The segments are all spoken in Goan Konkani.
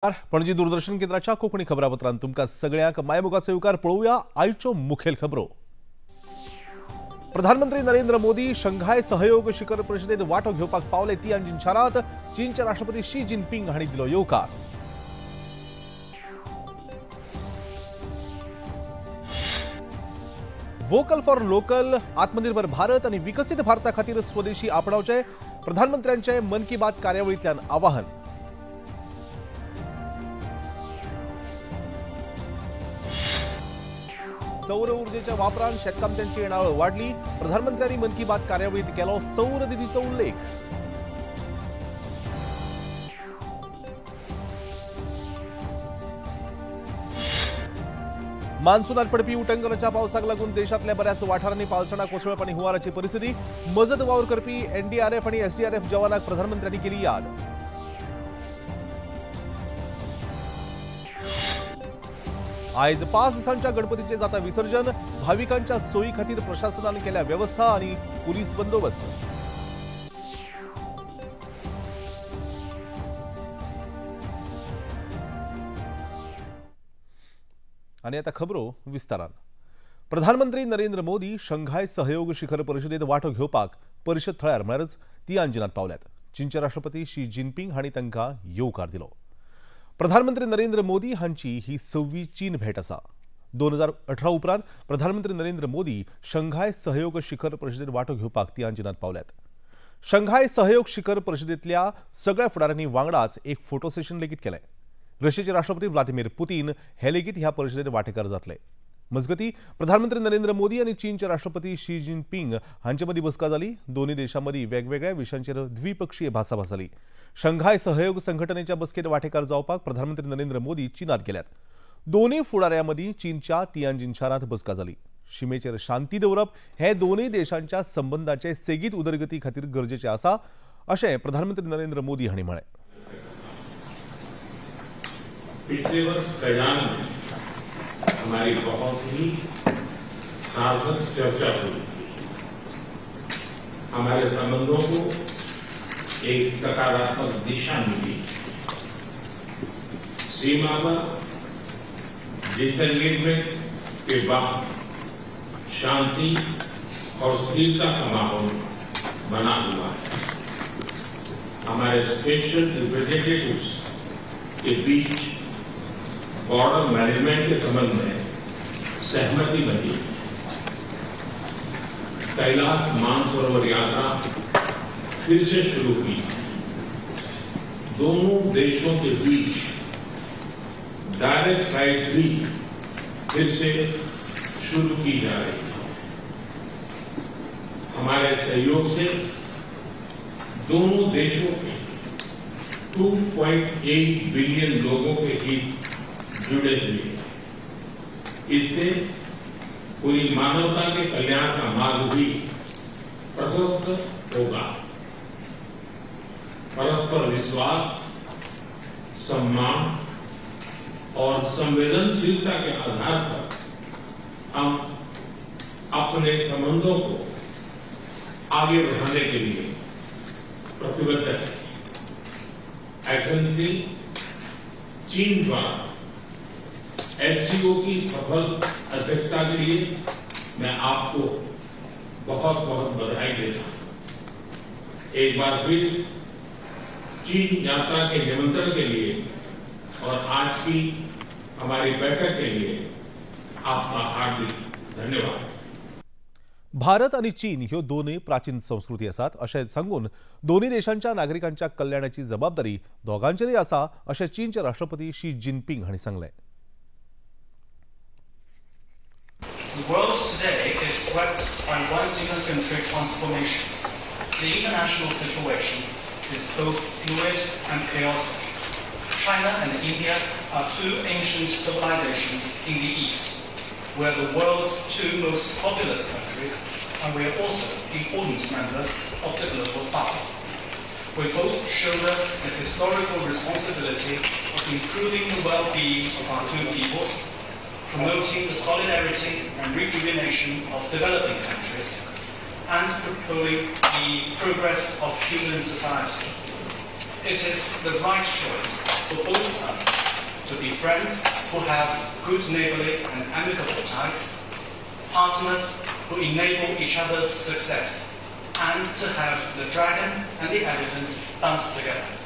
पणजी दूरदर्शन केंद्राच्या कोंकणी खबरापत्रांत तुमकां सगळ्यांक मायमोगाचो येवकार. पळोवया आयच्यो मुखेल खबरो. प्रधानमंत्री नरेंद्र मोदी शंघाय सहयोग शिखर परिषदेत वांटो घेवपाक पावले तियानजिन शारांत. चीनचे राष्ट्रपती शी जिनपिंग हांणी दिलो येवकार. वोकल फॉर लोकल, आत्मनिर्भर भारत आनी विकसीत भारता खातीर स्वदेशी आपणावचे, प्रधानमंत्र्यांचे मन की बात कार्यावळींतल्यान आवाहन. सौर ऊर्जेच्या वापरान शेतकामत्यांची येणावळ वाडली. प्रधानमंत्र्यांनी मन की बात कार्यावळीत केलो सौर दिदीचो उल्लेख. मान्सूनात पडपी उटंगराच्या पावसाक लागून देशांतल्या बऱ्याच वाठारांनी पावसाळा कोसळप आनी हुंवाराची परिस्थिती. मजत वावर करपी एनडीआरएफ आनी एसडीआरएफ जवानांक प्रधानमंत्र्यांनी केली याद. आयज 5 दिसांच्या गणपतीचे जाता विसर्जन. भाविकांच्या सोयी खातीर प्रशासनान केल्या व्यवस्था आनी पुलीस बंदोबस्त. आनी आता खबरो विस्तारान. प्रधानमंत्री नरेंद्र मोदी शंघाय सहयोग शिखर परिषदेत वांटो घेवपाक परिशद थळार म्हळ्यारच तियानजिनात पावल्यात. चीनचे राष्ट्रपती शी जिनपिंग हांणी तांकां येवकार दिलो. प्रधानमंत्री नरेंद्र मोदी हांची ही 6वी चीन भेट आसा. 2018 उपरांत प्रधानमंत्री नरेंद्र मोदी शंघाय सहयोग शिखर परिषदेत वांटो घेवपाक तियानजिनात पावल्यात. शंघाय सहयोग शिखर परिषदेंतल्या सगळ्या फुडाऱ्यांनी वांगडाच एक फोटो सेशन लेगीत केलें. रशियेचे राष्ट्रपती व्लादिमीर पुतीन हे लेगीत ह्या परिषदेत वांटेकार जातले. मजगती प्रधानमंत्री नरेंद्र मोदी आनी चीनचे राष्ट्रपती शी जिनपिंग हांचे मदीं बसका जाली. दोनूय देशां मदीं वेगवेगळ्या विशयांचेर द्विपक्षीय भासाभास जाली. शंघाय सहयोग संघटनेच्या बसकेत वांटेकार जावपाक प्रधानमंत्री नरेंद्र मोदी चीनात गेल्यात. दोनूय फुडाऱ्यां मदीं चीनच्या तियानजिन शारांत बसका जाली. शिमेचेर शांती दवरप हे दोनूय देशांच्या संबंदाचे सेगीत उदरगती खातीर गरजेचें आसा अशें प्रधानमंत्री नरेंद्र मोदी हांणी म्हळें. पिछले वर्ष कजान में हमारी बहुत ही सार्थक चर्चा हुई. हमारे संबंधों को एक सकारात्मक दिशा मिली. सीमा पर डिसएंगेजमेंट के बाद शांति और स्थिरता का माहौल बना हुआ है. हमारे special representatives K beach border management K संबंध में सहमति बनी. कैलाश मानसरोवर यात्रा फिर से शुरू की. दोनों देशों के बीच डायरेक्ट फ्लाइट भी फिर से शुरू की जा रही है. हमारे सहयोग से दोनों देशों के 2.8 बिलियन लोगों के हित जुड़े हुए हैं. इससे पूरी मानवता के कल्याण का मार्ग भी प्रशस्त होगा. परस्पर विश्वास, सम्मान और संवेदनशीलता के आधार पर हम अपने संबंधों को आगे बढ़ाने के लिए प्रतिबद्ध हैं. एक्सेलेंसी, चीन द्वारा एससीओ की सफल अध्यक्षता के लिए मैं आपको बहुत बहुत बधाई देता हूं. एक बार फिर चीन यात्रा के निमंत्रण के लिए और आज की हमारी बैठक के लिए आपका हार्दिक धन्यवाद. भारत आनी चीन ह्यो दोनूय प्राचीन संस्कृती आसात अशें सांगून दोनूय देशांच्या नागरिकांच्या कल्याणाची जबाबदारी दोगांचेरय आसा अशें चीनचे राष्ट्रपती शी जिनपिंग हांणी सांगलें. The world today is swept by once-in-a-century transformations. The international situation is both fluid and chaotic. China and India are two ancient civilizations in the East. We are the world's two most populous countries, and we are also important members of the Global South. We both shoulder the historical responsibility of improving the well-being of our two peoples, promoting the solidarity and rejuvenation of developing countries, and propelling the progress of human society. It is the right choice for both sides To be friends who have good neighborly and amicable ties, partners who enable each other's success, and to have the dragon and the elephant dance together.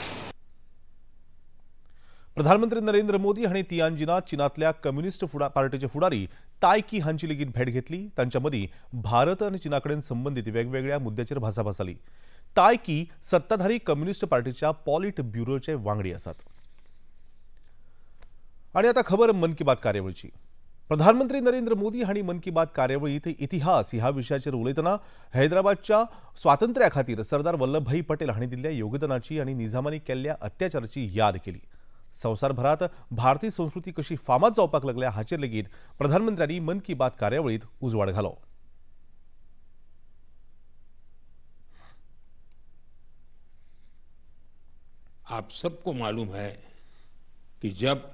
प्रधानमंत्री नरेंद्र मोदी हांणी तियानजिनात चीनांतल्या कम्युनिस्ट पार्टीचे फुडारी तायकी हांची लेगीत भेट घेतली. तांच्या मदीं भारत आनी चीना कडेन संबंदीत वेगवेगळ्या मुद्द्याचेर भासाभास जाली. तायकी सत्ताधारी कम्युनिस्ट पार्टीच्या पॉलिट ब्युरोचे वांगडी आसात. आनी आतां खबर मन की बात कार्यावळीची. प्रधानमंत्री नरेंद्र मोदी हांणी मन की बात कार्यावळींत इतिहास ह्या विशयाचेर उलयतना हैदराबादच्या स्वातंत्र्या खातीर सरदार वल्लभभाई पटेल हांणी दिल्ल्या योगदानाची आनी निजामांनी केल्ल्या अत्याचाराची याद केली. संवसारभरात भारतीय संस्कृती कशी फामाद जावपाक लागल्या हाचेर लेगीत प्रधानमंत्र्यांनी मन की बात कार्यावळींत उजवाड घालो. आप सबको मालूम है कि जब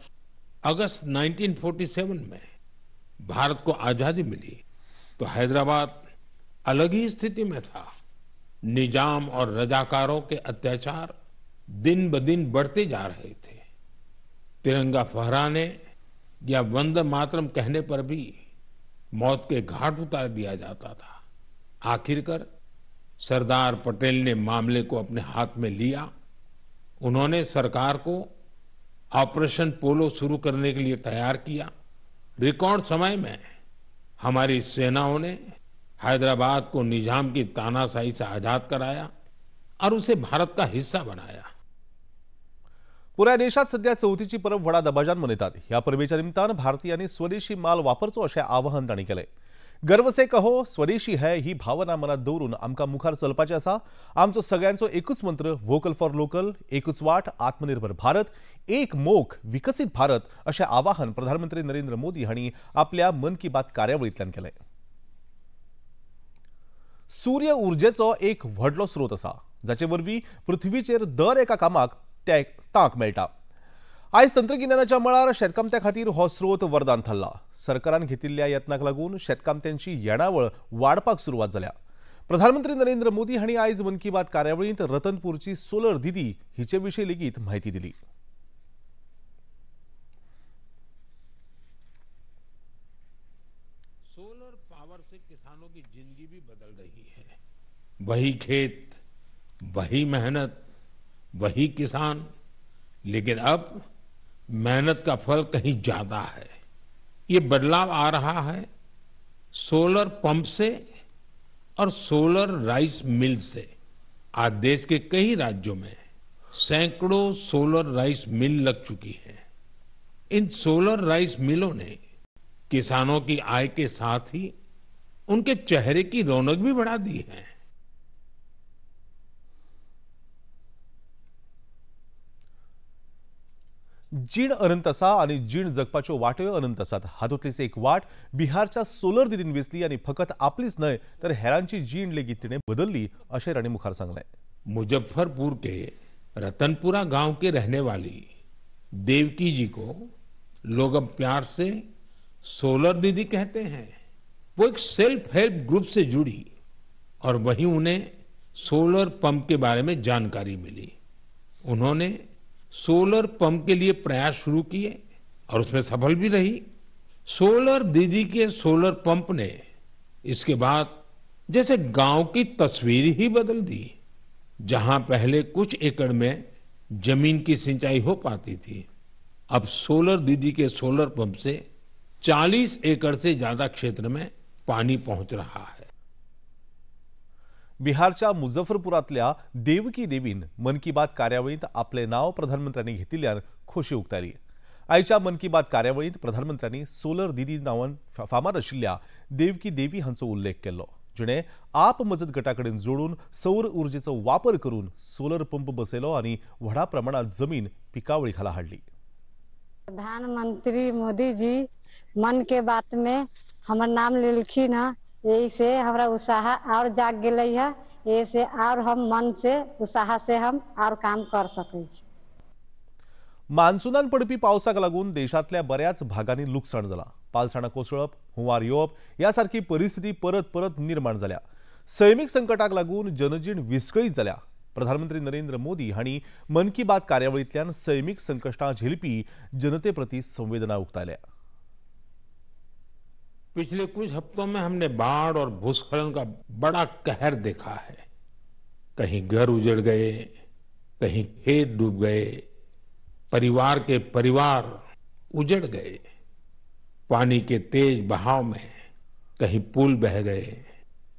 अगस्त 1947 में भारत को आजादी मिली तो हैदराबाद अलग ही स्थिति में था. निजाम और रजाकारों के अत्याचार दिन ब दिन बढ़ते जा रहे थे. तिरंगा फहराने या वंदे मातरम कहने पर भी मौत के घाट उतार दिया जाता था. आखिरकार सरदार पटेल ने मामले को अपने हाथ में लिया. उन्होंने सरकार को ऑपरेशन पोलो शुरू करने के लिए तैयार किया. रिकॉर्ड समय में हमारी सेनाओं ने हैदराबाद को निजाम की तानाशाही से आजाद कराया और उसे भारत का हिस्सा बनाया. पुराय देशात सध्या चवथीची परब व्हडा दबाजान मनयतात. ह्या परबेच्या निमतान भारतीयांनी स्वदेशी माल वापरचो अशें आवाहन तांणी केलें. गर्व से कहो स्वदेशी है ही भावना मनात दवरून आमकां मुखार चलपाचें आसा. आमचो सगळ्यांचो एकूच मंत्र, व्होकल फॉर लोकल, एकूच वाट, आत्मनिर्भर भारत, एक मोख, विकसीत भारत अशें आवाहन प्रधानमंत्री नरेंद्र मोदी हांणी आपल्या मन की बात कार्यावळींतल्यान केलें. सूर्य उर्जेचो एक व्हडलो स्रोत आसा जाचे वरवीं पृथ्वीचेर दर एका कामाक तांक मेळटा. आयज तंत्रगिन्यानाच्या मळार शेतकामत्या खातीर हो स्रोत वरदान थारला. सरकारान घेतिल्ल्या यत्नाक लागून शेतकामत्यांची येणावळ वाडपाक सुरवात जाल्या. प्रधानमंत्री नरेंद्र मोदी हांणी आयज मन की बात कार्यावळींत रतनपूरची सोलर दिदी हिचे विशीं लेगीत म्हायती दिली. सोलर पावर से किसानों की जिंदगी भी बदल रही है. वही खेत, वही मेहनत, वही किसान, लेकिन अब मेहनत का फल कहीं ज्यादा है. ये बदलाव आ रहा है सोलर पंप से और सोलर राइस मिल से. आज देश के कई राज्यों में सैकड़ों सोलर राइस मिल लग चुकी है. इन सोलर राइस मिलों ने किसानों की आय के साथ ही उनके चेहरे की रौनक भी बढ़ा दी है. जीण अनंत आसा आनी जीण जगपाच्यो वाटोय अनंत आसात. हातूंतलीच एक वाट बिहारच्या सोलर दिदीन वेंचली आनी फकत आपलीच न्हय तर हेरांची जीण लेगीत तिणें बदलली अशें तांणी मुखार सांगलें. मुजफ्फरपुर के रतनपुरा गांव के रहने वाली देवकी जी को लोग अब प्यार से सोलर दीदी कहते हैं. वो एक सेल्फ हेल्प ग्रुप से जुड़ी और वहीं उन्हें सोलर पंप के बारे में जानकारी मिली. उन्होंने सोलर पंप के लिए प्रयास शुरू किए और उसमें सफल भी रही. सोलर दीदी के सोलर पंप ने इसके बाद जैसे गांव की तस्वीर ही बदल दी. जहां पहले कुछ एकड़ में जमीन की सिंचाई हो पाती थी, अब सोलर दीदी के सोलर पंप से 40 एकड़ से ज्यादा क्षेत्र में पानी पहुंच रहा है. बिहारच्या मुजफ्फरपुरातल्या देवकी देवीन मन की बात कार्यावळींत आपले नाव प्रधानमंत्र्यांनी घेतिल्ल्यान खोशी उक्तायली. आयच्या मन की बात कार्यावळींत प्रधानमंत्र्यांनी सोलर दिदी नांवान फामाद आशिल्ल्या देवकी देवी हांचो उल्लेख केल्लो, जिणें आप मजत गटा कडेन जोडून सौर उर्जेचो वापर करून सोलर पंप बसयलो आनी व्हडा प्रमाणात जमीन पिकावळी खाला हाडली. प्रधानमंत्री मोदी जी मन के बात में हमर नाम लेलखिन है, यही से हमारा उत्साह और जाग गए है. यही से और हम मन से उत्साह से हम और काम कर सके. मान्सूनान पडपी पावसाक लागून देशांतल्या बऱ्याच भागांनी लुकसाण जालां. पालसाणां कोसळप, हुंवार येवप ह्या सारकी परिस्थिती परत परत निर्माण जाल्या. सैमीक संकटाक लागून जनजीण विस्कळीत जाल्या. प्रधानमंत्री नरेंद्र मोदी हांणी मन की बात कार्यावळींतल्यान सैमीक संकश्टां झेलपी जनते प्रती संवेदना उक्तायल्या। पिछले कुछ हफ्तों में हमने बाढ़ और भूस्खलन का बड़ा कहर देखा है। कहीं घर उजड़ गए, कहीं खेत डूब गए, परिवार के परिवार उजड़ गए। पानी के तेज बहाव में कहीं पुल बह गए,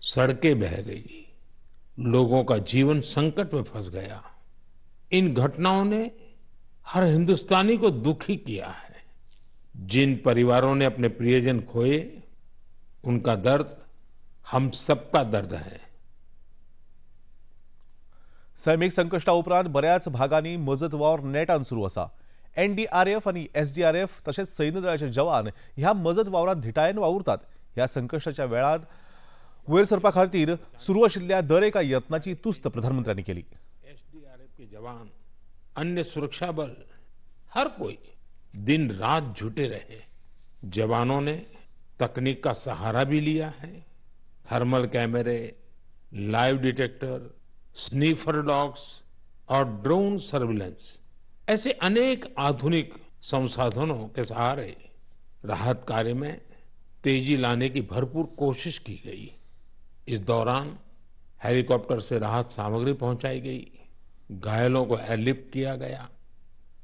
सड़कें बह गई, लोगों का जीवन संकट में फंस गया। इन घटनाओं ने हर हिंदुस्तानी को दुखी किया है। जिन परिवारों ने अपने प्रियजन खोए, उनका दर्द हम सबका दर्द है। सैमीक संकश्टा उपरांत बऱ्याच भागांनी मजत वावर नेटान सुरू आसा। एनडीआरएफ आनी एसडीआरएफ तशेंच सैन्य दळाचे जवान ह्या मजत वावरांत धिटायेन वावुरतात। ह्या संकश्टाच्या वेळार वयर सरपा खातीर सुरू आशिल्ल्या दर एका यत्नाची तुस्त प्रधानमंत्र्यांनी केली। एसडीआरएफ के जवान, अन्य सुरक्षा बल, हर कोई दिन रात जुटे रहे। जवानों ने तकनीक का सहारा भी लिया है। थर्मल कैमरे, लाइव डिटेक्टर, स्नीफर डॉग्स और ड्रोन सर्विलेंस ऐसे अनेक आधुनिक संसाधनों के सहारे राहत कार्य में तेजी लाने की भरपूर कोशिश की गई। इस दौरान हेलीकॉप्टर से राहत सामग्री पहुंचाई गई, घायलों को एयरलिफ्ट किया गया।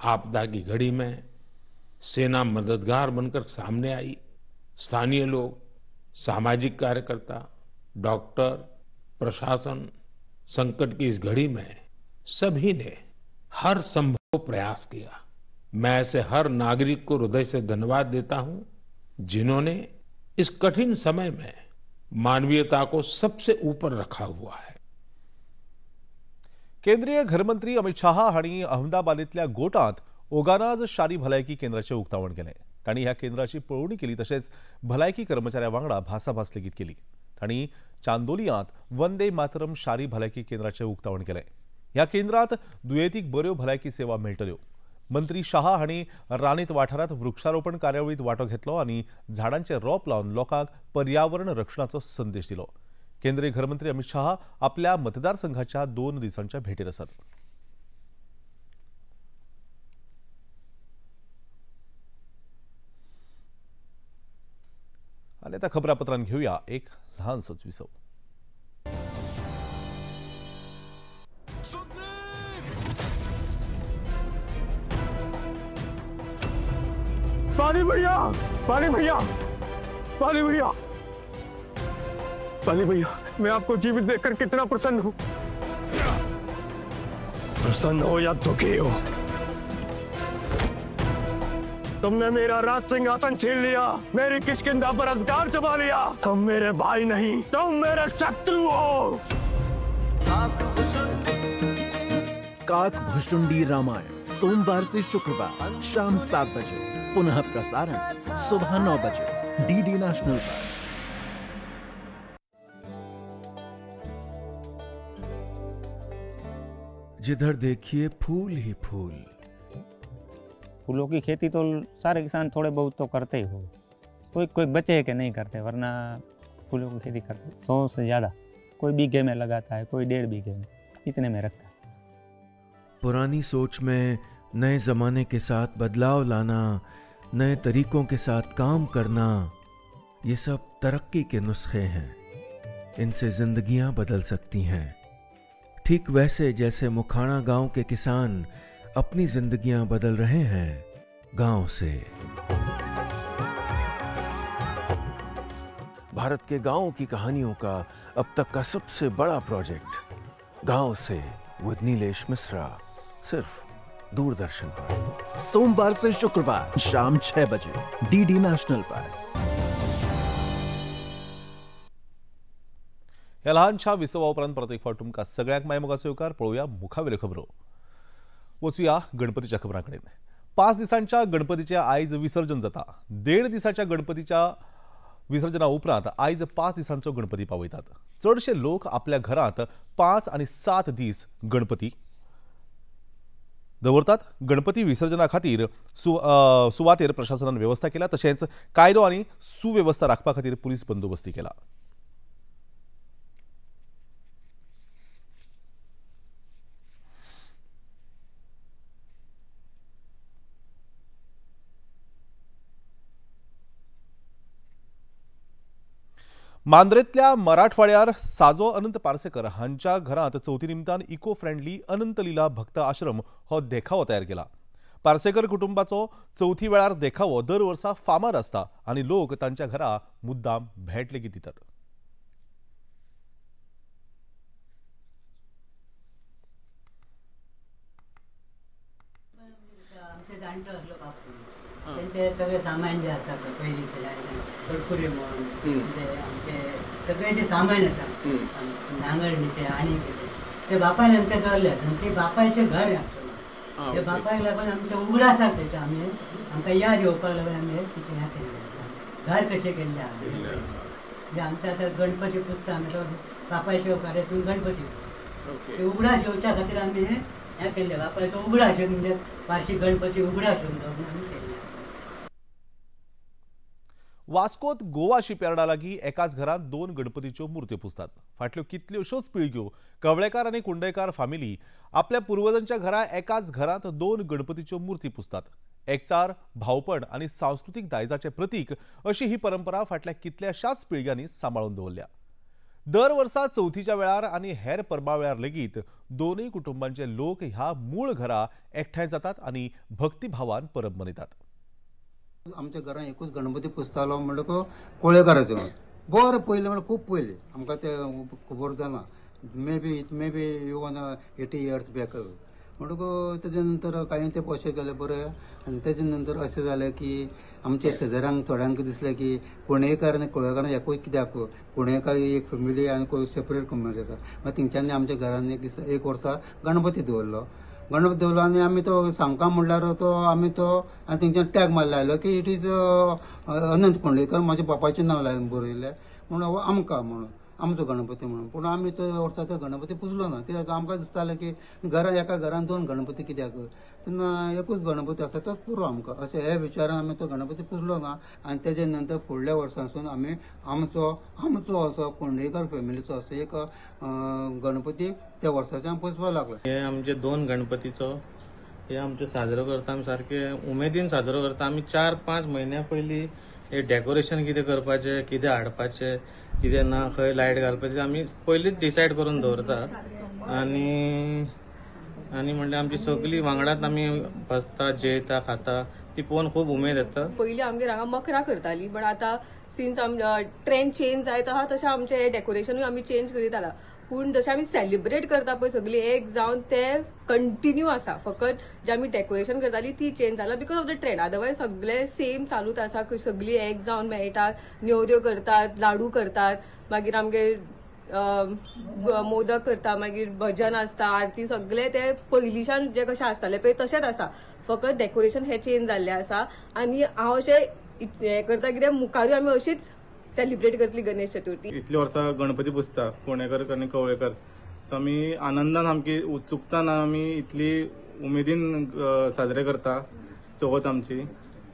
आपदा की घड़ी में सेना मददगार बनकर सामने आई। स्थानीय लोग, सामाजिक कार्यकर्ता, डॉक्टर, प्रशासन, संकट की इस घड़ी में सभी ने हर संभव प्रयास किया। मैं ऐसे हर नागरिक को हृदय से धन्यवाद देता हूं जिन्होंने इस कठिन समय में मानवीयता को सबसे ऊपर रखा हुआ है। केंद्रीय घरमंत्री अमित शाह हांणी अहमदाबादेंतल्या गोटांत ओगानाज शारी भलायकी केंद्राचें उक्तावण केलें। तांणी ह्या केंद्राची पळोवणी केली तशेंच भलायकी कर्मचाऱ्यां वांगडा भासाभास लेगीत केली। तांणी चांदोलियांत वंदे मातरम शारी भलायकी केंद्राचें उक्तावण केलें। ह्या केंद्रांत दुयेंतीक बऱ्यो भलायकी सेवा मेळटल्यो। मंत्री शाह हांणी रानीत वाठारांत वृक्षारोपण कार्यावळींत वांटो घेतलो आनी झाडांचे रोप लावन लोकांक पर्यावरण रक्षणाचो संदेश दिलो। केंद्रीय घरमंत्री अमित शाह आपल्या मतदारसंघाच्या 2 दिसांच्या भेटीर आसात। आनी आतां खबरापत्रान घेवया एक ल्हानसोच विसव। पानी भैया, पानी भैया, पानी भैया, पानी भैया, मैं आपको जीवित देखकर कितना प्रसन्न हूं। प्रसन्न हो या दुखी हो, तुमने मेरा राज सिंहासन छीन लिया, मेरी किष्किंधा पर अधिकार जमा लिया। तुम मेरे भाई नहीं, तुम मेरे शत्रु हो। काकभुशुंडी रामायण सोमवार से शुक्रवार शाम 7 बजे, पुनः प्रसारण सुबह 9 बजे डीडी नेशनल पर। जिधर देखिए फूल ही फूल। फूलों की खेती तो सारे किसान थोड़े बहुत तो करते ही हो, कोई कोई बचे के नहीं करते, वरना फूलों की खेती करते 100 से ज़्यादा। कोई बीघे में लगाता है, कोई 1.5 बीघे में, इतने में रखता है। पुरानी सोच में नए ज़माने के साथ बदलाव लाना, नए तरीकों के साथ काम करना, ये सब तरक्की के नुस्खे हैं। इनसे जिंदगियां बदल सकती हैं। ठीक वैसे जैसे मुखाणा गांव के किसान अपनी जिंदगियां बदल रहे हैं गांव से। भारत के गांवों की कहानियों का अब तक का सबसे बड़ा प्रोजेक्ट गांव से विद नीलेश मिश्रा, सिर्फ दूरदर्शन पर। सोमवार से शुक्रवार शाम 6 बजे डीडी नेशनल पर। ह्या ल्हानशा विसवा उपरांत परत एक फावट तुमकां सगळ्यांक मायमोगाचो येवकार। पळोवया मुखावेल्यो खबरो। वचुया गणपतीच्या खबरां कडेन। 5 दिसांच्या गणपतीचें आयज विसर्जन जाता। 1.5 दिसाच्या गणपतीच्या विसर्जना उपरांत आयज 5 दिसांचो गणपती पावयतात। चडशे लोक आपल्या घरांत 5 आनी 7 दीस गणपती दवरतात। गणपती विसर्जना खातीर सुवातेर प्रशासनान वेवस्था केल्या, तशेंच कायदो आनी सुवेवस्था राखपा खातीर पुलीस बंदोबस्ती केला। मांद्रेंतल्या मराठवाड्यार साजो अनंत पार्सेकर हांच्या घरांत चवथी निमतान इको फ्रेंडली अनंत लीला भक्त आश्रम हो देखावो तयार केला। पार्सेकर कुटुंबाचो चवथी वेळार देखावो दर वर्सा फामाद आसता आनी लोक तांच्या घरा मुद्दाम भेट लेगीत दितात। त्यांचे सगळे सामान जे आसा पळय पयलींचे कर्पुरे म्हण आमचे सगळे जे सामान आसा नांगरणीचे आनी कितें ते बापायन आमच्या दवरले आसा आनी ते बापायचें घर आमचें ते बापायक लागून आमच्या उगडासाक तेचे आमी आमकां याद येवपाक लागून आमी तेचें हें केल्लें आसा, घर कशें केल्लें आहा। म्हणजे आमच्या आतां गणपती पुजता आमी तो बापायच्या कार्यातून गणपती पुजता, ते उगडास येवच्या खातीर आमी हें केल्लें। बापायचो उगडास येवन म्हणजे वार्षिक गणपती उगडास येवन जावन आमी केल्लें। वास्कोत गोवा शिपयार्डा लागीं एकाच घरांत 2 गणपतीच्यो मूर्त्यो पुजतात। फाटल्यो कितल्योश्योच पिळग्यो कवळेकार आनी कुंडयकार फामिली आपल्या पुर्वजांच्या घरा एकाच घरांत 2 गणपतीच्यो मूर्ती पुजतात। एकचार, भावपण आनी सांस्कृतीक दायजाचें प्रतीक अशी ही परंपरा फाटल्या कितल्याशाच पिळग्यांनी सांबाळून दवरल्या। दर वर्सा चवथीच्या वेळार आनी हेर परबा वेळार लेगीत दोनूय कुटुंबांचे लोक ह्या मूळ घरा एकठांय जातात आनी भक्तिभावान परब मनयतात। आमच्या घरान एकूच गणपती पुजतालो म्हणटकच कोळेकाराचो बरें पयलीं म्हणल्यार खूब पयलीं आमकां तें खबर जायना, maybe even 80 years back म्हणटकच तेजे नंतर कांय तें अशें केलें बरें। आनी तेजे नंतर अशें जालें की आमच्या शेजाऱ्यांक थोड्यांक दिसलें की कुणेकार आनी कोळेकार एकूय कित्याक, कुणेकार एक फॅमिली आनी कोळ सेपरेट कम्युनिटी आसा। मागीर तेंच्यांनी आमच्या घरान एक दीस एक वर्सा गणपती दवरलो, गणपती दवरलो आनी आमी तो सामका म्हणल्यार तो आमी तो आनी तेंच्यान टॅग मारलो आयलो की it is अनंत कोंडलेकर म्हाज्या बापायचें नांव लावन बरयलें म्हणून हो आमकां म्हणून आमचो गणपती म्हणून। पूण आमी तो वर्सा तो गणपती पुजलो ना, कित्याक आमकां दिसतालें की घरा एका घरान 2 गणपती कित्याक, तेन्ना एकूच गणपती आसा तोच पुरो आमकां अशें हे विचारान आमी तो गणपती पुजलो ना। आनी तेजे नंतर फुडल्या वर्सांसून आमी आमचो आमचो असो कोंडलेकर फॅमिलीचो असो एक गणपती त्या वर्साच्यान पुजपाक लागलो। हे आमचे 2 गणपतीचो हे आमचे साजरो करता, आमी सारके उमेदीन साजरो करता। आमी 4-5 म्हयन्या पयलीं हे डेकोरेशन कितें करपाचें, कितें हाडपाचें, कितें ना, खंय लायट घालपाची आमी पयलींच डिसायड करून दवरता। आनी आनी म्हणल्यार आमची सगळीं वांगडाच आमी बसता, जेयता, खाता, ती पळोवन खूब उमेद येता। पयलीं आमगेर हांगा मकरां करताली, पण आतां सिन्स आम ट्रेंड चेंज जायत आहा तशें आमचें डेकोरेशनूय आमी चेंज करीत आला। पूण जशें आमी सेलिब्रेट करता पळय सगळीं एक जावन ते कंटिन्यू आसा, फकत जे आमी डेकोरेशन करताली ती चेंज जाला because of the trend, otherwise सगळे सेम चालूच आसा। सगळीं एक जावन मेळटात, नेवऱ्यो करतात, लाडू करतात, मागीर आमगेर मोदक करता, मागीर भजन आसता, आरती, सगळे ते पयलींच्यान जे कशें आसताले पळय तशेंच आसा, फकत डेकोरेशन हें चेंज जाल्लें आसा। आनी हांव अशें हें करता कित्याक मुखारूय आमी अशीच सेलिब्रेट करतली गणेश चतुर्थी। इतली वर्सां गणपती पुजता कोणेकर आनी कवळेकर, सो आमी आनंदान सामकी उत्सुकतान आमी इतली उमेदीन साजरे करता चवथ आमची।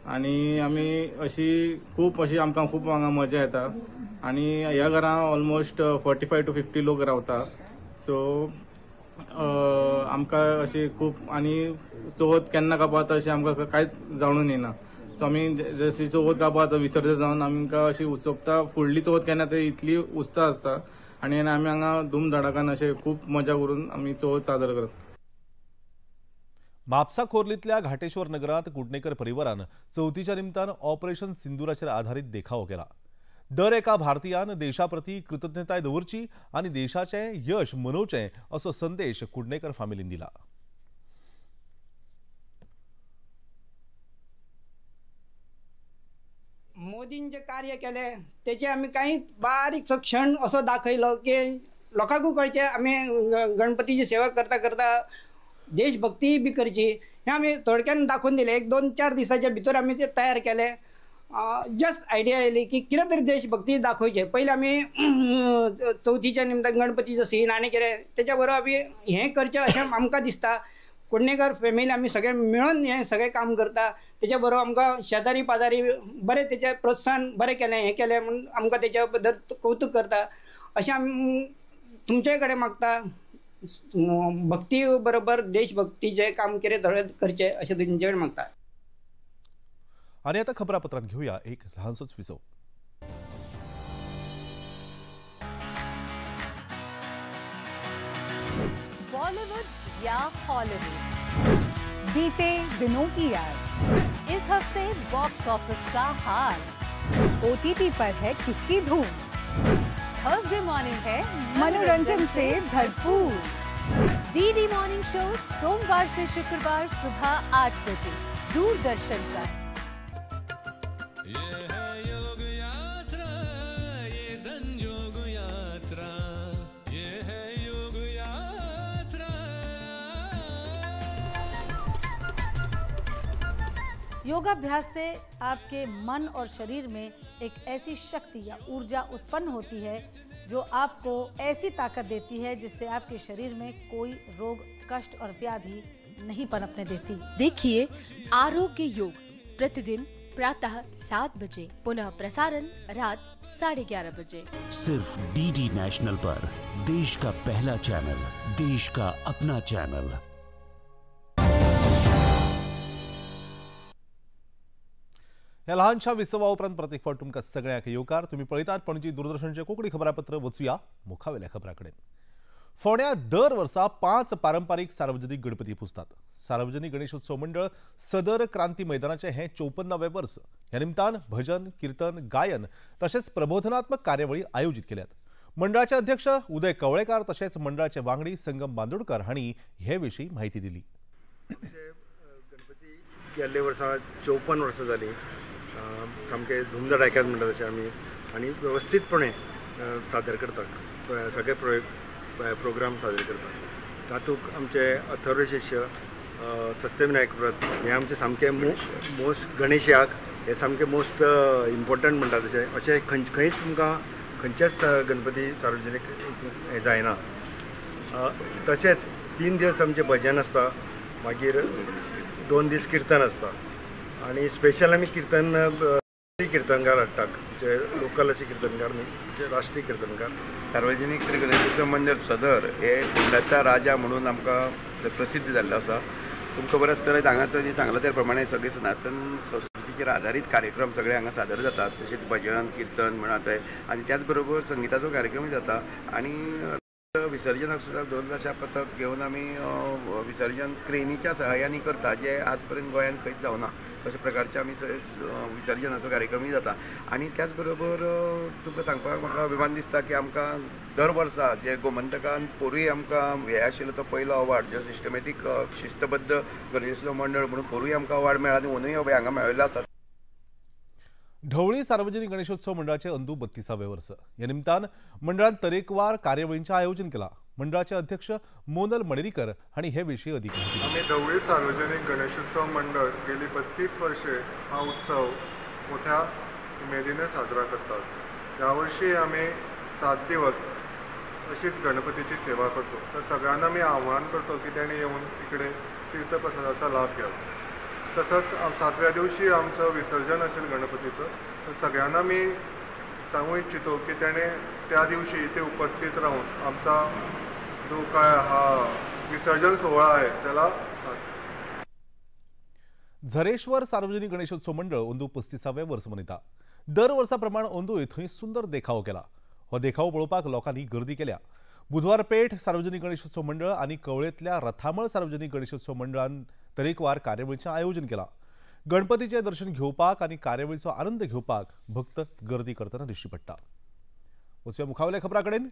आनी आमी अशी खूब अशी आमकां खूब हांगा मजा येता। आनी ह्या घरां ऑलमोस्ट 45 to 50 लोक रावता, सो आमकां अशी खूब आनी चवथ केन्ना कापाता अशें आमकां कांयच जाणून येना। सो आमी जशी चवथ कापाता विसर्जन जावन आमकां अशी उत्सुकता फुडली चवथ केन्ना ते इतली उत्साह आसता। आनी आमी हांगा धूमधडाकान अशें खूब मजा करून आमी चवथ सादर करता। म्हापसा खोर्लीतल्या घाटेश्वर नगरात कुडणेकर परिवारान चवथीच्या निमतान ऑपरेशन सिंदूराचेर आधारित देखावो केला। दर एका भारतीयान देशाप्रती कृतज्ञताय दवरची आनी देशाचें यश मनोवचें असो संदेश कुडणेकर फामिलीन दिला। मोदीन जे कार्य केलें तेचे आमी कांय बारीकसो क्षण असो दाखयलो की लोकांकूय कळचें आमी गणपतीची सेवा करता करता देशभक्ती बी करची, हें आमी थोडक्यान दाखोवन दिलें। 1 2 4 दिसाच्या भितर आमी ते तयार केलें। जस्ट आयडिया येयली की कितें तरी देशभक्ती दाखोवचें। पयलीं आमी चवथीच्या निमतान गणपतीचो सीन आनी कितें तेच्या बरोबर आमी हें करचें अशें आमकां दिसता। कुडणेकर फॅमिली आमी सगळे मेळून हें सगळें काम करता, तेच्या बरोबर आमकां शेजारी पाजारी बरें तेचें प्रोत्साहन बरें केलें, हें केलें म्हूण आमकां तेच्या बद्दल कौतूक करता। अशें आमी तुमचे कडेन मागता, भक्ती बरोबर देशभक्तीचें काम कितें थोडें करचें अशें तुमचे कडेन मागता। आनी आतां खबरापत्रांत घेवया एक ल्हानसोच विसव। बॉलीवुड या हॉलीवुड, बीते दिनों की याद, इस हफ्ते बॉक्स ऑफिस का हाल, ओटीटी पर है किसकी धूम, थर्सडे मॉर्निंग है मनोरंजन से भरपूर। डीडी मॉर्निंग शो सोमवार से शुक्रवार सुबह 8 बजे दूरदर्शन पर। ये है योग यात्रा, ये संजोग यात्रा, ये है योग यात्रा। योगाभ्यास से आपके मन और शरीर में एक ऐसी शक्ति या ऊर्जा उत्पन्न होती है जो आपको ऐसी ताकत देती है जिससे आपके शरीर में कोई रोग, कष्ट और व्याधि नहीं पनपने देती। देखिए आरोग्य योग प्रतिदिन प्रातः 7 बजे, पुनः प्रसारण रात 11:30 बजे, सिर्फ डीडी नेशनल पर। देश का पहला चैनल, देश का अपना चैनल। ह्या लहानशा विसवा उपरांत परत एक फावट तुमकां सगळ्यांक येवकार। तुमी पळयतात पणजी दूरदर्शनचें कोंकणी खबरापत्र। वचुया मुखावेल्या खबरां कडेन। फोंड्या दर वर्सा 5 पारंपारीक सार्वजनीक गणपती पुजतात। सार्वजनीक गणेशोत्सव मंडळ सदर क्रांती मैदानाचें हें 54वें वर्स। ह्या निमतान भजन, कीर्तन, गायन तशेंच प्रबोधनात्मक कार्यावळी आयोजीत केल्यात। मंडळाचे अध्यक्ष उदय कवळेकार तशेंच मंडळाचे वांगडी संगम बांदोडकर हांणी हे विशीं म्हायती दिली। गणपती गेल्ले वर्सा 54 वर्सां जालीं, सामके धुमधडाक्यात म्हणटा तशें आमी आनी वेवस्थीतपणे सादर करतात, सगळे प्रोग्राम सादर करतात। तातूंत आमचे अथर्व शिष्य सत्यविनायक व्रत हें आमचें सामकें मोस्ट, गणेश याग हें सामकें मोस्ट इम्पोर्टंट म्हणटा तशें, अशें खंयच तुमकां खंयच्याच गणपती सार्वजनीक हें जायना। तशेंच 3 दीस आमचें भजन आसता, मागीर 2 दीस किर्तन आसता आनी स्पेशल आमी कीर्तन कीर्तनकार हाडटात, जे लोकल अशे कीर्तनकार न्ही, जे राष्ट्रीय कीर्तनकार। सार्वजनीक श्री गणेशोत्सव मंडळ सदर हे कुंडाचा राजा म्हणून आमकां प्रसिद्ध जाल्लो आसा। तुमकां खबर आसतलें हांगाचो जे सांगलां त्या प्रमाणे सगळे सनातन संस्कृतीचेर आदारीत कार्यक्रम सगळे हांगा सादर जातात, जशें भजन, कीर्तन म्हणात आनी त्याच बरोबर संगिताचो कार्यक्रमूय जाता आनी विसर्जनाक सुद्दां 2 लाखां पथक घेवन आमी विसर्जन क्रेनीच्या सहाय्यान करता, जे आज पर्यंत गोंयांत खंयच जावना अशा प्रकारचे आमी विसर्जनाचो कार्यक्रमूय जाता। आनी त्याच बरोबर तुमकां सांगपाक म्हाका अभिमान दिसता की आमकां दर वर्सा जे गोमंतकान पोरूय आमकां हे आशिल्लो तो पयलो अवॉर्ड, जे सिस्टमॅटीक शिस्तबद्ध गणेशोत्सव मंडळ म्हणून पोरूय आमकां अवॉर्ड मेळ्ळा आनी अंदूय हांगा मेळिल्लो आसा। ढवळी सार्वजनिक गणेशोत्सव मंडळाचे अंदू 32वें वर्स। ह्या निमतान मंडळान तरेकवार कार्यावळींचें आयोजन केलां। मंडळाचे अध्यक्ष मोनल मणेरीकर हांणी हे विशीं अधिक माहिती दिली। आमी ढवळी सार्वजनिक गणेशोत्सव मंडळ गेली 32 वर्षे हा उत्सव मोठ्या उमेदीने साजरा करतात। ह्या वर्षी आमी 7 दिवस अशीच गणपतीची सेवा करतो। तर सगळ्यांना मी आवाहन करतो की त्यांनी येऊन इकडे तीर्थप्रसादाचा लाभ घ्यावा। तसंच 7व्या दिवशी आमचं विसर्जन असेल गणपतीचं, तर सगळ्यांना मी सांगू इच्छितो की त्याने त्या दिवशी इथे उपस्थित राहून आमचा जो काय हा विसर्जन सोहळा आहे त्याला साथ। झरेश्वर सार्वजनिक गणेशोत्सव मंडळ अंदू 35वें वर्स मनयता। दर वर्सा प्रमाण अंदूय थंय सुंदर देखावो केला। हो देखावो पळोवपाक लोकांनी गर्दी केल्या। बुधवार पेठ सार्वजनिक गणेशोत्सव मंडळ आनी कवळेंतल्या रथामळ सार्वजनिक गणेशोत्सव मंडळान तरेकवार कार्यावळींचें आयोजन केलां। गणपतीचें दर्शन घेवपाक आनी कार्यावळीचो आनंद घेवपाक भक्त गर्दी करतना दिश्टी पडटा। वचुया मुखावेल्या खबरां कडेन।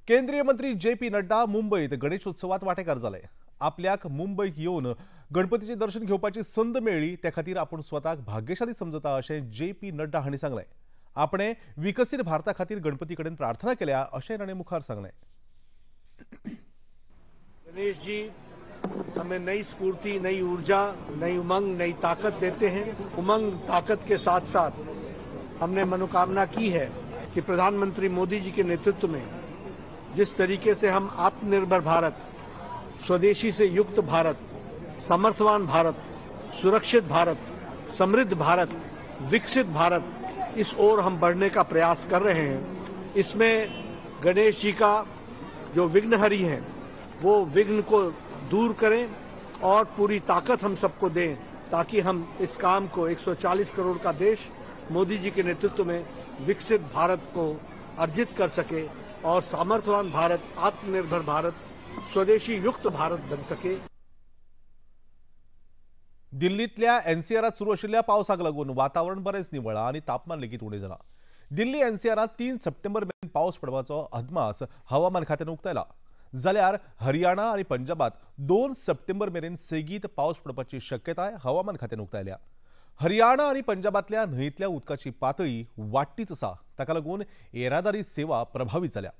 केंद्रीय मंत्री जे पी नड्डा मुंबयत गणेशोत्सवात वांटेकार जाले। आपल्याक मुंबयक येवन गणपतीचें दर्शन घेवपाची संद मेळ्ळी त्या खातीर आपूण स्वताक भाग्यशाली समजता अशें जे पी नड्डा हांणी सांगलें। आपणे विकसीत भारता खातीर गणपती कडेन प्रार्थना केल्या अशें ताणें मुखार सांगलें। गणेश जी हमें नई स्फूर्ति, नई ऊर्जा, नई उमंग, नई ताकत देते हैं। उमंग ताकत के साथ साथ हमने मनोकामना की है कि प्रधानमंत्री मोदी जी के नेतृत्व में जिस तरीके से हम आत्मनिर्भर भारत, स्वदेशी से युक्त भारत, समर्थवान भारत, सुरक्षित भारत, समृद्ध भारत, विकसित भारत, इस ओर हम बढ़ने का प्रयास कर रहे हैं। इसमें गणेश जी का जो विघ्नहरी है वो विघ्न को दूर करें और पूरी ताकत हम सबको दें ताकि हम इस काम को 140 करोड़ का देश मोदी जी के नेतृत्व में विकसित भारत को अर्जित कर सके और सामर्थ्यवान भारत, आत्मनिर्भर भारत, स्वदेशी युक्त भारत बन सके। दिल्लीतल्या एनसीआरात सुरू आशिल्ल्या पावसाक लागून वातावरण बरेंच निवळ्ळां आनी तापमान लेगीत उणें जालां। दिल्ली एनसीआरात 3 सप्टेंबर मेरेन पावस पडपाचो अदमास हवामान खात्यान उक्तायला। जाल्यार हरियाणा आनी पंजाबात 2 सप्टेंबर मेरेन सेगीत पावस पडपाची शक्यताय हवामान खात्यान उक्तायल्या। हरियाणा आनी पंजाबांतल्या न्हंयेंतल्या उदकाची पातळी वाडटीच आसा, ताका लागून येरादारी सेवा प्रभावीत जाल्या।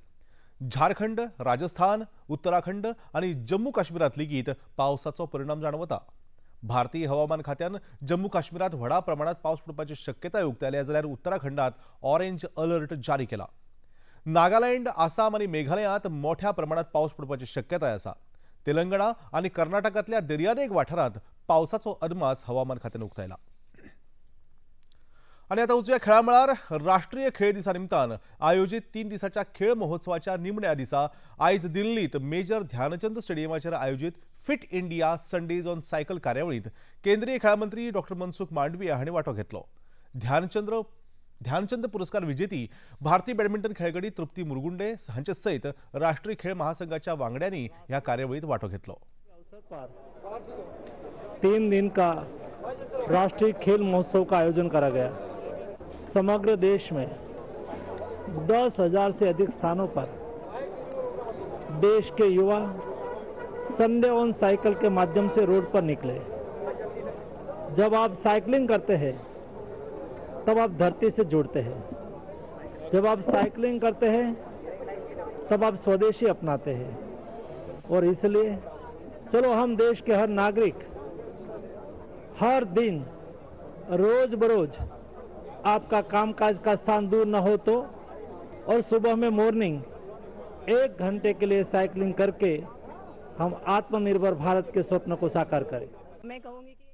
झारखंड, राजस्थान, उत्तराखंड आनी जम्मू काश्मीरात लेगीत पावसाचो परिणाम जाणवता। भारतीय हवामान खात्यान जम्मू काश्मीरात व्हडा प्रमाणात पावस पडपाची शक्यताय उक्तायल्या, जाल्यार उत्तराखंडात ऑरेंज अलर्ट जारी केला। नागालँड, आसाम आनी मेघालयांत मोठ्या प्रमाणात पावस पडपाची शक्यताय आसा। तेलंगणा आनी कर्नाटकांतल्या दर्यादेग वाठारांत पावसाचो अदमास हवामान खात्यान उक्तायला। आनी आतां वचुया खेळा मळार। राष्ट्रीय खेळ दिसा निमतान आयोजीत 3 दिसाच्या खेळ महोत्सवाच्या निमण्या दिसा आयज दिल्लीत मेजर ध्यानचंद स्टेडियमाचेर आयोजीत fit India Sundays on cycle कार्यावळींत केंद्रीय खेळा मंत्री डॉ मनसुख मांडविया हांणी वांटो घेतलो। ध्यानचंद पुरस्कार विजेती भारतीय बॅडमिंटन खेळगडी तृप्ती मुरगुंडे हांचे सयत राष्ट्रीय खेळ महासंघाच्या वांगड्यांनी ह्या कार्यावळींत वांटो घेतलो। 3 दिन का राष्ट्रीय खेल महोत्सव का आयोजन करा गया। समग्र देश में 10,000 से अधिक स्थानों पर देश के युवा संडे ऑन साइकिल के माध्यम से रोड पर निकले। जब आप साइकिलिंग करते हैं तब आप धरती से जुड़ते हैं, जब आप साइकिलिंग करते हैं तब आप स्वदेशी अपनाते हैं। और इसलिए चलो हम देश के हर नागरिक हर दिन रोज बरोज आपका कामकाज का स्थान दूर न हो तो और सुबह में मॉर्निंग 1 घंटे के लिए साइकिलिंग करके हम आत्मनिर्भर भारत के स्वप्न को साकार करें। मैं कहूँगी कि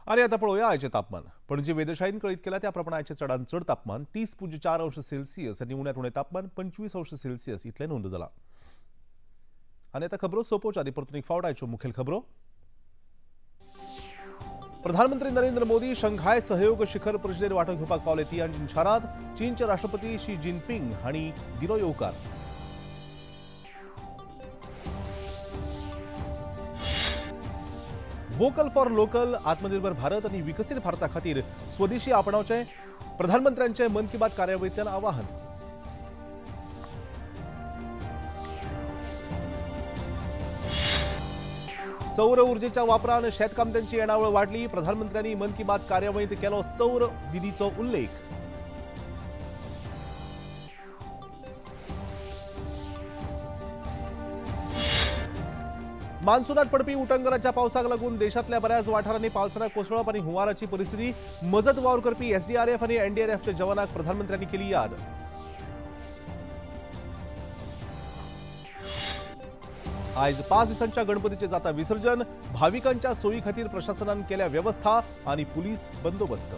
आनी आतां पळोवया आयचें तापमान। पणजे वेधशाळेन कळीत केलां त्या प्रमाण आयचें चडांत चड तापमान 30.4 अंश सेल्सियस आनी उण्यांत उणें तापमान 25 अंश सेल्सियस इतलें नोंद जालां। आनी आतां खबरो सोंपोवच्या आदीं परतून एक फावट आयच्यो मुखेल खबरो। प्रधानमंत्री नरेंद्र मोदी शंघाय सहयोग शिखर परिशदेत वांटो घेवपाक पावले। तियानजिन शारांत चीनचे राष्ट्रपती शी जिनपिंग हांणी दिलो येवकार। वोकल फॉर लोकल, आत्मनिर्भर भारत आनी विकसीत भारता खातीर स्वदेशी आपणावचें प्रधानमंत्र्यांचे मन की बात कार्यावळींतल्यान आवाहन। सौर ऊर्जेच्या वापरान शेतकामत्यांची येणावळ वाडली। प्रधानमंत्र्यांनी मन की बात कार्यावळींत केलो सौर दिदीचो उल्लेख। मान्सूनात पडपी उटंगराच्या पावसाक लागून देशांतल्या बऱ्याच वाठारांनी पालसणां कोसळप आनी हुंवाराची परिस्थिती। मजत वावर करपी एसडीआरएफ आनी एनडीआरएफच्या जवानांक प्रधानमंत्र्यांनी केली याद। आयज 5 दिसांच्या गणपतीचे जाता विसर्जन। भाविकांच्या सोयी खातीर प्रशासनान केल्या व्यवस्था आनी पुलीस बंदोबस्त।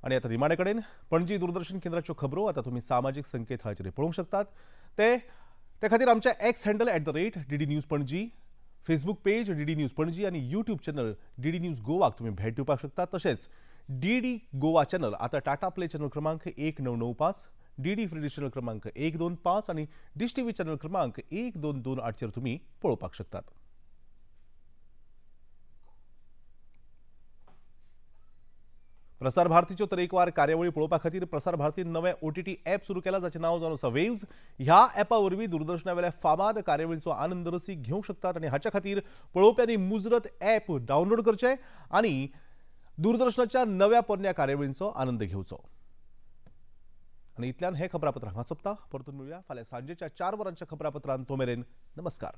आनी आतां निमाणे कडेन पणजी दूरदर्शन केंद्राच्यो खबरो आतां तुमी सामाजीक संकेतथळाचेर पळोवंक शकतात। ते खातीर आमच्या X handle @DD News Panaji, Facebook page DD News Panaji आनी यूट्यूब चॅनल डीडी न्यूज गोवाक तुमी भेट दिवपाक शकता। तशेंच डीडी गोवा चॅनल आतां टाटा प्ले चॅनल क्रमांक 1995, डीडी फ्री चॅनल क्रमांक 125 आनी डिश टीव्ही चॅनल क्रमांक 1228 चेर तुमी पळोवपाक शकतात। प्रसार भारतीच्यो तरेकवार कार्यावळी पळोवपा खातीर प्रसार भारतीन नवें ओटीटी ॲप सुरू केला, जाचें नांव जावन आसा वेव्ज। ह्या ॲपा वरवीं दूरदर्शना वेल्या फामाद कार्यावळीचो आनंद रसीक घेवंक शकतात आनी हाच्या खातीर पळोवप्यांनी मुजरत ॲप डावनलोड करचें आनी दूरदर्शनाच्या नव्या पोरण्या कार्यावळींचो आनंद घेवचो। आनी इतल्यान हें खबरापत्र हांगा सोंपता। परतून मेळुया फाल्यां सांजेच्या 4 वरांच्या खबरापत्रांत। तो मेरेन नमस्कार।